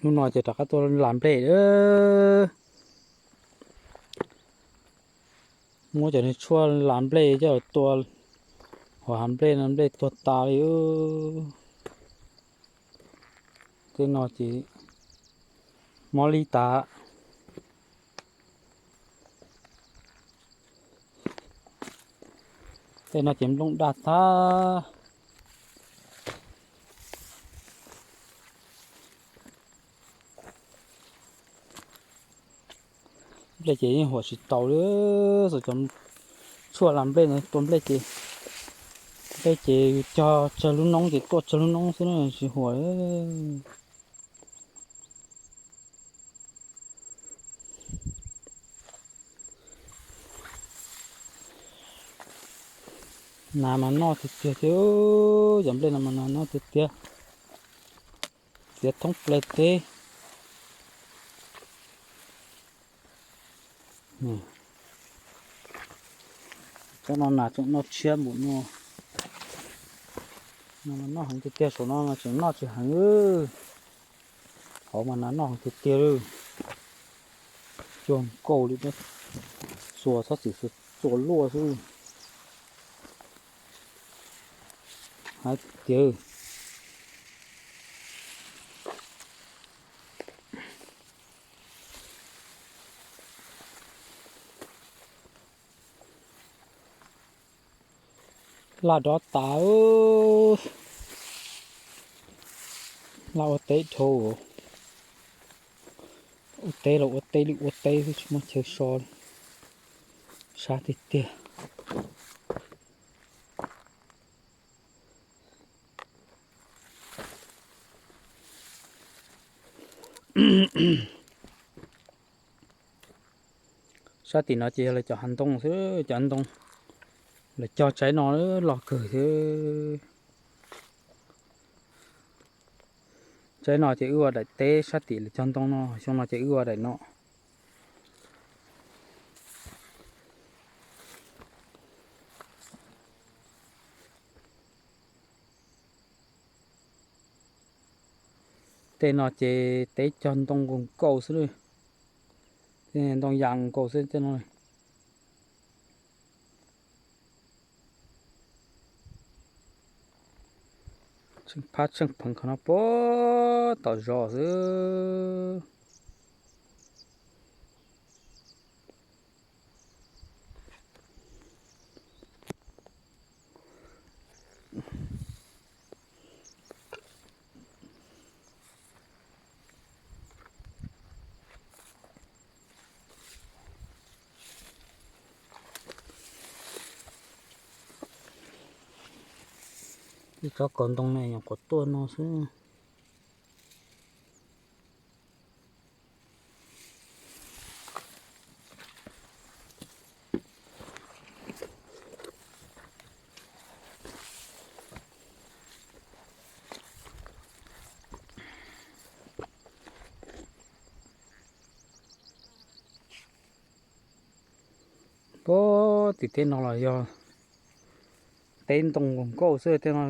Hnub no ces rov qab tuaj las nplej. Muab cov niag tshuaj las nplej coj tua, hauv hav nplej no nplej tuag tas li. Tej no ces mob li tas. Tej no ces nplooj daj tag. Nplej ces yeej huam tsis tau li. Cov tshuaj las nplej no tua nplej ces, nplej ces yus cog tsawg lub noob ces tuaj tsawg lub noob xwb na, tsis huam li. Nas mas noj tiag tiag thiab, cov nplej no mas nas noj tiag tiag, txiav thoob plaws teb. Tsob no nas tseem noj tshiab npaum no. Nas noj heev tiag tiag, saum no mas tseem noj tsis heev. Hauv mas nas noj heev tiag tiag li. Cuag nkaus li, xuas txhob txwm xuas txua luaj xwb. Hais tiag. Laj dob tas. Laj ua teb dhau. Ua teb los ua teb li ua teb xwb tsis muaj chaw so li. Sab tiag tiag. Sab tim no ces yog lawv cov hav ntoo xwb, cov ntoo. Lawv cog tsaib no los kawg xwb. Tsaib no ces wb ua daim teb, sab tim lawv cog ntoo no, xyoo no ces wb ua daim no. Tej no ces teb cog ntoo nkaus nkaus xwb, ntoo yas nkaus xwb tej no. Tsheej phab tsheej pheev qhov no puag tom zos xwb. Ib tsob kaus ntoo ne nyuam qhuav tuaj no xwb. Puag tim tej no los yog teb ntoo nkaus nkaus xwb tej no,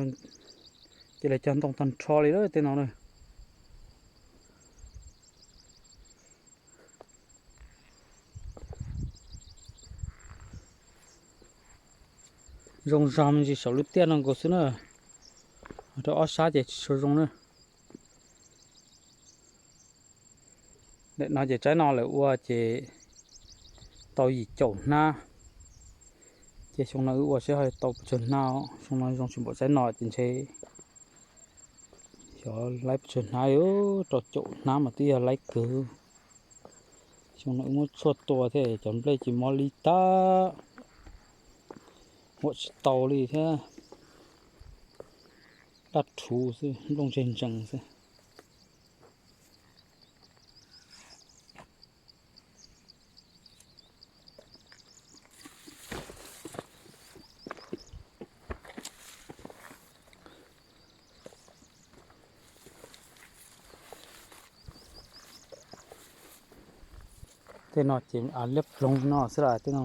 ces lawv cog ntoo tag nrho li lawm tej no na. Zoo zog me ntsis saum lub tiaj no nkaus xwb na, rau ob sab ces tsis tshua zoo na. Daim no ces tsaib no lawv ua ces tau yim caum hnab, ces xyoo no wb ua seb ho tau pes tsawg hnab. Xyoo no zoo tsis npaum tsaib no ces ntshe xyov laib pes tsawg hnab, rau caum hnab mas twb yog laib kawg. Xyoo no wb muab tshuaj tua thiab cov nplej ces mob li tag, huam tsis tau li thiab. Daj rhuv xwb, nplooj ntseeg ntsees xwb. Tej no ces liab ploog no xwb las tej no.